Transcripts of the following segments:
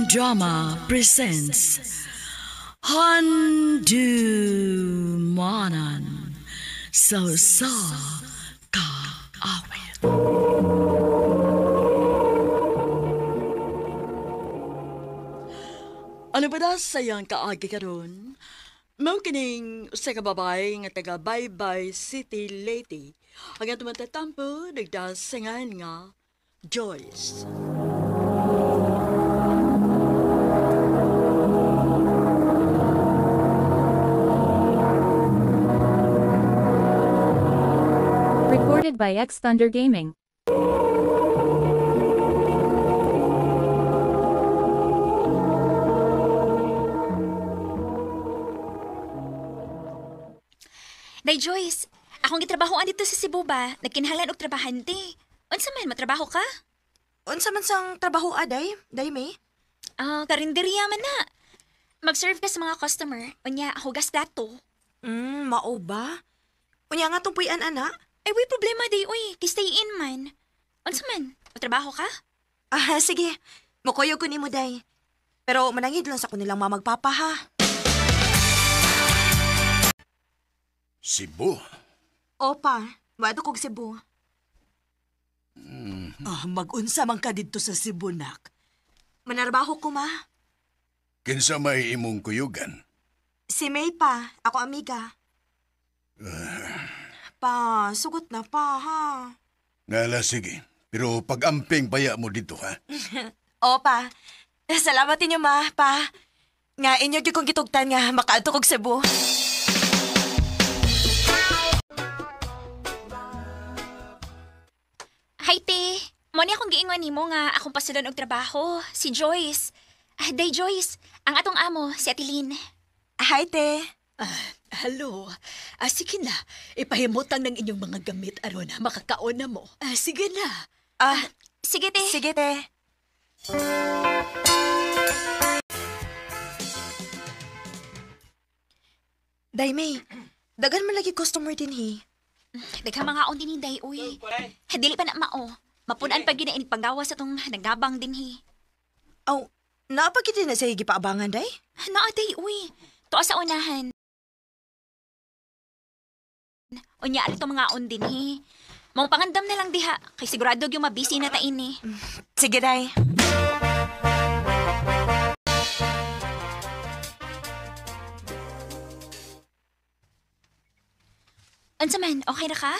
Drama presents Handumanan sa sa Kaawit. Ano ba na sayang kaagi karon? Mao kining usa ka babae nga taga Baybay City, Leyte. Ang atong matatampo nagdasingan nga Joyce. Recorded by X Thunder Gaming. Day Joyce, akong gitrabahoan dito sa Cebu ba? Nagkinahanglan og trabahante. Unsa man matrabaho ka? Unsa man sang trabaho aday, day May? Ah, karinderya man na. Mag-serve ka sa mga customer. Unya, hugas plato. Mao ba? Unya nga tong puy-an ana. Ay, way problema day uy. Kay stay in man. Unsa man? Matrabaho ka? Ah, sige. Mukuyog ko nimo day. Pero manangid lang sa kanilang mamagpapa ha. Cebu. Opa, moadto kog Cebu. Ah, mag-unsa man ka didto sa Cebu, nak. Manarbaho ko ma. Kinsa may imong kuyugan? Si May pa, ako amiga. Pa, sugot na pa ha. Ngala sige. Pero pag-amping baya mo dito ha. Opa, salamat inyo ma, pa. Nga inyo gyud kong gitugtan nga makaadto kog Cebu. Hi, te. Mo ni akong giingon nimo nga akong pasulon og trabaho, si Joyce. Ah, Day Joyce, ang atong amo, si Ate Lynn. Hi te. Hello. Ah, sige na. Ipahimutang ng inyong mga gamit aron makakaon na mo. Ah, sige na. Ah, Sige, te. sige te. Day May, dagan man lagi customer din hi. Daghang mga on din Day, uy. Dili pa na mao. Mapunan pa gyud na inig panggawa sa tong nagabang dinhi. Aw, naapagiti na sa gipaabangan day? Naa day, uy. Tuwa sa unahan. Unya ari tong mga on dinhi. Mong pangandam na lang diha kay sigurado gyud mabisi na ta ini. Sige day. Unsa man, okay ra ka?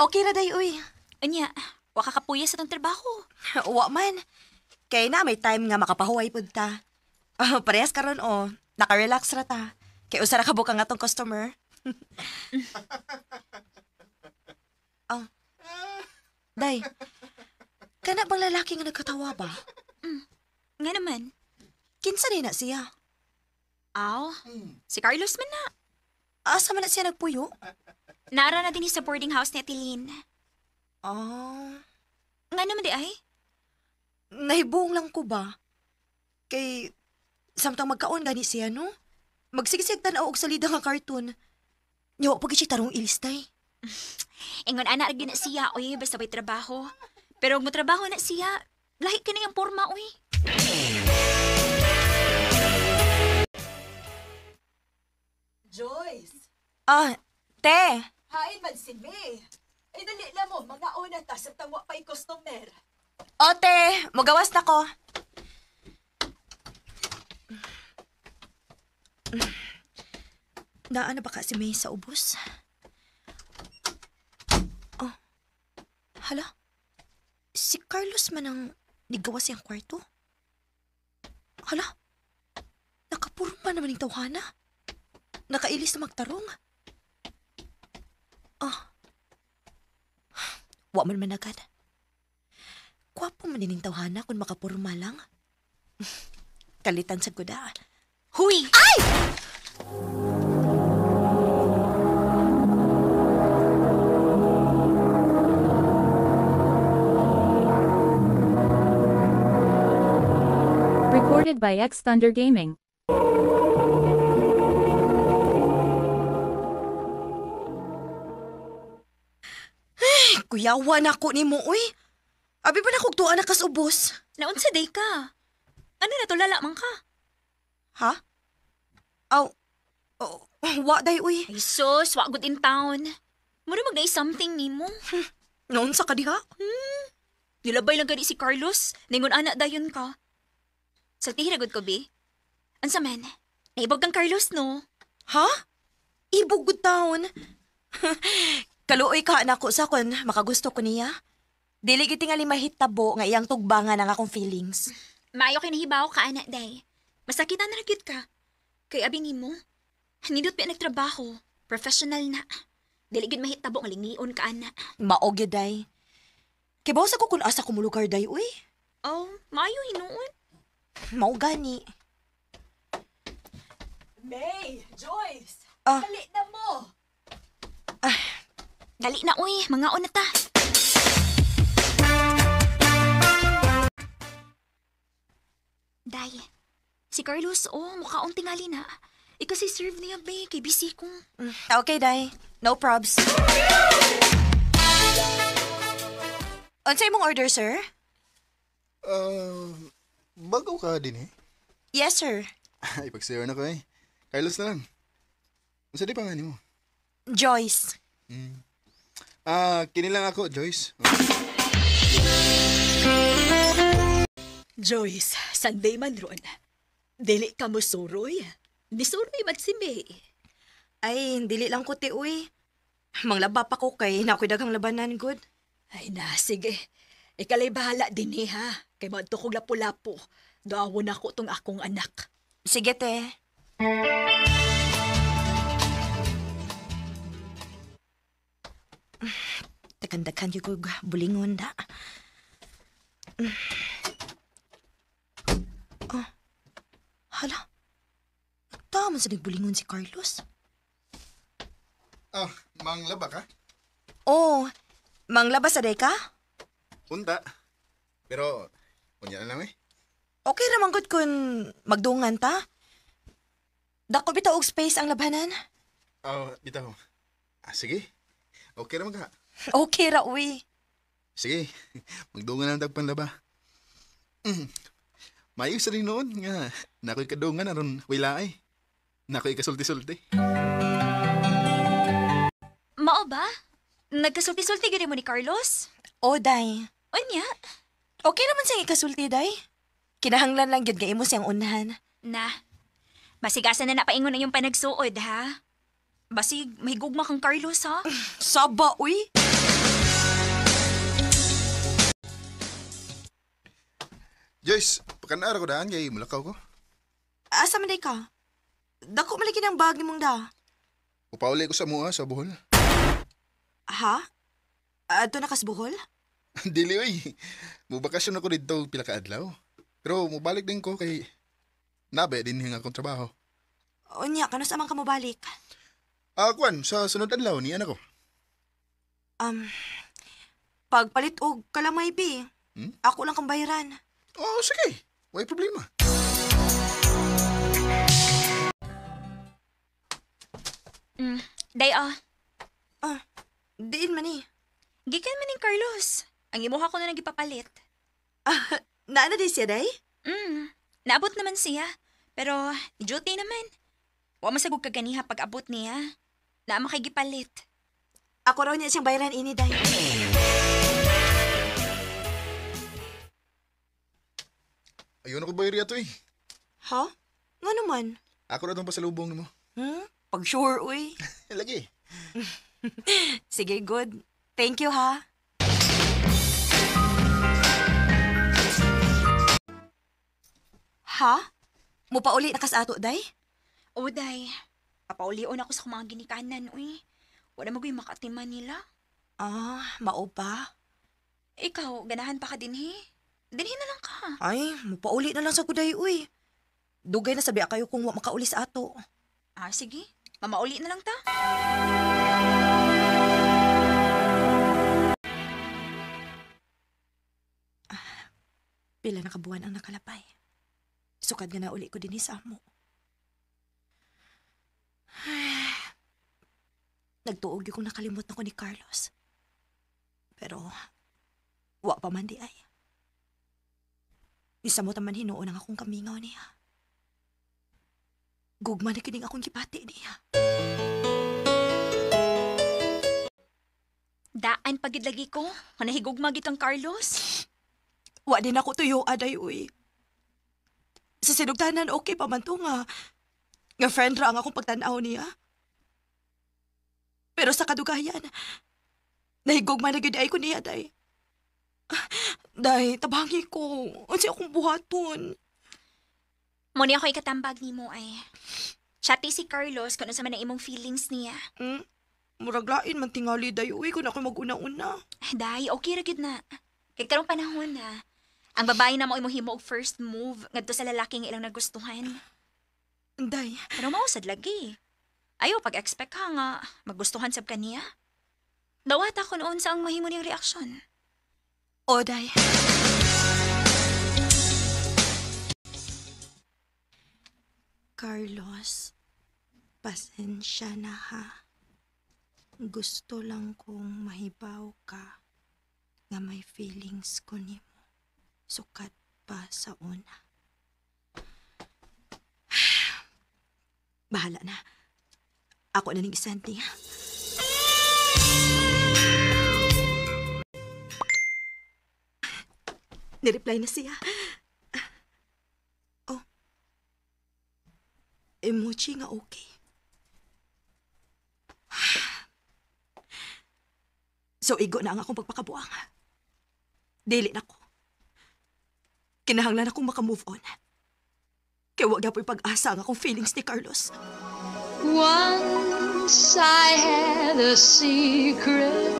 Okay ra day uy. Unya, wa ka kapuya sa tong trabaho. Wa man. Kay na may time nga makapahuway pud ta. Oh, parehas karon oh. Naka-relax ra ta. Kay usa ra ka bukang atong customer. Oh. Day. Kana bang lalaki nga nagkatawa ba? Nga naman. Kinsa ni na siya? Aw, si Carlos man na. Asa man na siya nagpuyo? Naara na din sa boarding house ni Ate Lynn. Oh, Nga naman di ay? nahibuong lang ko ba? Kay samtang magkaon gani siya no? Magsigisig tan-aw og salida nga cartoon. Nyo pag siya tarong ilistay. Ingon ana ra gyud na siya, oy, basta may trabaho. Pero og motrabaho na siya, lahi kini ang porma, oy. Joyce, Ah, te. hain man si May. Ay, dali na mo. Mga una ta sa tangwa pa'y customer. O, te, mugawas na ko. Naa na ba ka si May sa ubos? Oh, hala? Si Carlos man ang nigawas siyang kwarto? Hala? Nakapurma naman yung tawhana. Nakailis na magtarong. Oh. Wa man man agad. Kwapo man din yung tawhana kung makapurma lang. Kalitan sa guda. Huy! Ay! Recorded by X Thunder Gaming. Ay, kuyawa na ko ni mo, uy. Abi pa na kog tuwa na kas ubos. Naunsa day ka? Ano na to, lala man ka? Ha? Aw, oh, wa day uy. Ay sus, wa good in town. Mura mag something nimo. Noon sa kadiha? Nilabay lang gani si Carlos. Ningon ana dayon ka. Sultihi ra gud ko, bi. Unsa man? Naibog kang Carlos, no? Ha? Ibog good town. Kaluoy ka nako sa kon makagusto ko niya. Dili gid tingali mahitabo nga iyang tugbangan ang akong feelings. Maayo kay nahibaw ka, ana, day. Masakitan na ra gyud ka. Kay abi nimo, nindot pa nagtrabaho. Professional na. Dili gyud mahitabo nga lingion ka, ana. Mao gyud day. Kibaw sa ko kun asa ko molugar day uy. Oh, maayo hinuon. Mao gani. May, Joyce, Ah. dali na mo. Dali na, uy. Mga na ta. Day, si Carlos, oh, mukhaong tingali na. Ikaw si serve niya, be. Kay busy ko. Okay day. No probs. Unsay imong order, sir? Ah, bago ka din eh. Yes, sir. Ay, pag-share na ko eh. Carlos na lang. Unsa di pa nga nimo? Joyce. Ah, kini lang ako, Joyce. Joyce, Sunday man ron. Dili ka mo suroy. Nisuroy man si May. Ay, dili lang ko ti uy. Manglaba pa ko kay na ako'y daghang labanan good. Ay na, sige. Ikalay bahala din eh, ha. Kay maadto kog lapu-lapu. Doawon ako tong akong anak. Sige te. Takandakan yung kog bulingon da. Oh. Hala. Tama sa nagbulingon si Carlos. Ah, manglaba ka? Oh, manglaba sa day ka? Unta. Pero, unya na lang eh. Okay ra man gud kun magdungan ta. Dako bitaw og space ang labanan. Ah, bitaw. Ah, sige. Okay ra man ka. Okay ra uy. Sige, magdungan ang tagpanlaba. Mm. Maayo sa rin noon nga. Nako'y kadungan aron wala ay. Nako'y kasulti-sulti. Mao ba? Nagkasulti-sulti gid mo ni Carlos? Oh, day. Unya? Okay naman siyang ikasulti, day. Kinahanglan lang gyud nga imo siyang unahan. Na. Basigasan na napaingon ang iyong panagsuod, ha? Basig, mahigugma kang Carlos, ha? Saba, uy. Joyce, pakanara ko daan kay mulakaw ko. Asa man day ka? Dako man lagi ng bag nimong da. Upauli ko sa mua sa Bohol. Ha? Adto na kas Bohol? Dili oy. Mubakasyon ako didto pila ka adlaw. Pero mubalik din ko kay nabe din nga akong trabaho. Unya, kanus amang ka mobalik? Ah, kuan sa sunod adlaw ni anak ko. Um, pagpalit og kalamay bi. Hmm? Ako lang kang bayaran. Oh, sige. Way problema. Day, ah. Ah, diin man ni. Gikan man ni Carlos. Ang imuha ko na nagipapalit. Ah, naana di siya, day? Naabot naman siya. Pero, duty naman. Wa masagog kaganiha pag abot niya. Naa makigipalit. Ako raw niya siyang bayaran ini, day. Ayun ako bayari ato eh. Ha? Nga naman? Ako ra tong pasalubong nimo. Hmm? Pag sure, uy. Lagi. Sige, good. Thank you, ha? Ha? Mupauli na kas ato, day? O, day. Papaulion ako sa mga ginikanan, uy. Wala magoy makatima nila. Ah, mao ba? Ikaw, ganahan pa ka dinhi. Dinhi na lang ka. Ay, mupauli na lang sa kuday, uy. Dugay na sabi kayo kung wa makauli sa ato. Ah, sige. Mamauli na lang ta. Pila na kabuan ang nakalapay. Sukad nga nauli ko din sa amo. Nagtuog yung kong nakalimot na ko ni Carlos. Pero, wa pa man di ay. Isa mo taman hinuon ang akong kamingaw niya. Gugma na kining akong gipati niya. Daan pagid lagi ko. Manahigugma gid kang Carlos. Wa din ako tuyo, aday, uy. Sa sinugtanan, okay pa man to nga. Nga friend ra ang akong pagtanaw niya. Pero sa kadugayan, nahigugma na gyud ay ko niya, day. Day, tabangi ko. Unsa akong buhaton? Mo ni ako ikatambag nimo ay. Chati si Carlos kung unsa man ang imong feelings niya. Hmm? Murag lain man tingali, day, uy, kung ako mag-una-una. Day, okay ra gyud na. Kay karong panahon na. Ang babae na mo imo og first move ngadto sa lalaki nga ilang nagustuhan. Day, Pero mausad lagi. Ayaw pag-expect ka nga magustuhan sab kaniya. Dawata ko noon sa ang mahimo niyang reaksyon. O, day. Carlos, pasensya na ha. Gusto lang kong mahibaw ka nga may feelings ko nimo. Sukat pa sa una. Bahala na. Ako na ning isend niya. Nireply na siya. Oh. Emoji nga okay. So, igo na ang akong pagpakabuang. Dili na ko. Kinahanglan akong makamove on. Kaya wag na po'y pag-asa ang akong feelings ni Carlos. Once I had a secret,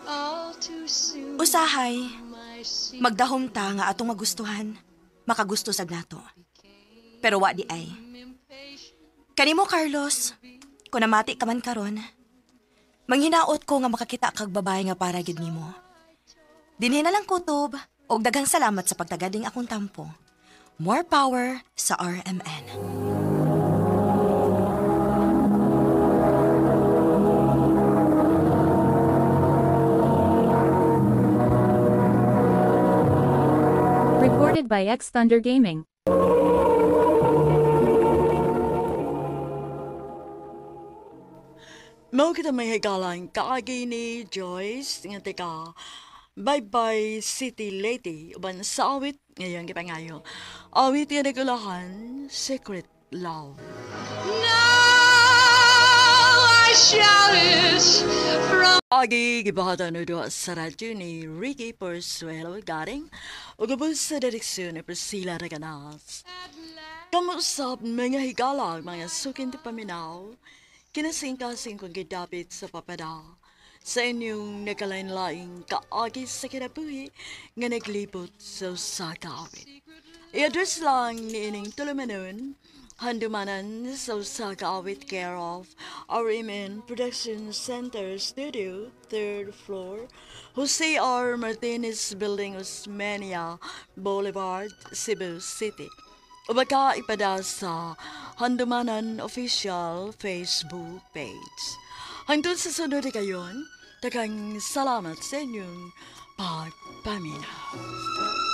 all too soon. Usahay, My secret magdahom ta nga atong magustuhan, makagusto sad nato. Pero wa di ay. Kanimo Carlos, kung namati ka man karon, manghinaot ko nga makakita kag babae nga para gyud nimo. Dinhi na lang kutob, og daghang salamat sa pagtagading akong tampo. More power sa RMN. Recorded by X Thunder Gaming. Mao kita may higalang kaagi ni Joyce nga tika Bye Bye City Lady uban sa awit ngayon gipangayo. Awit nga nagulahan Secret Love. Now I shout it from Agi gibahatan no duha sa radyo ni Ricky Porsuelo Garing ug ubos sa direksyon ni Priscilla Reganas. Kamusap mga higala mga sukin ti paminaw, kinasingkasing kong gidapit sa papada sa inyong nagkalain-laing kaagi sa kinabuhi nga naglibot sa usa ka awit. I-address lang ni ining tulumanon, handumanan sa usa ka awit care of RMN Production Center Studio, 3rd floor, Jose R. Martinez Building, Osmeña Boulevard, Cebu City. O baka ipada sa Handumanan Official Facebook page. Hangtod sa sunod kayon, daghang salamat sa inyong pagpaminaw.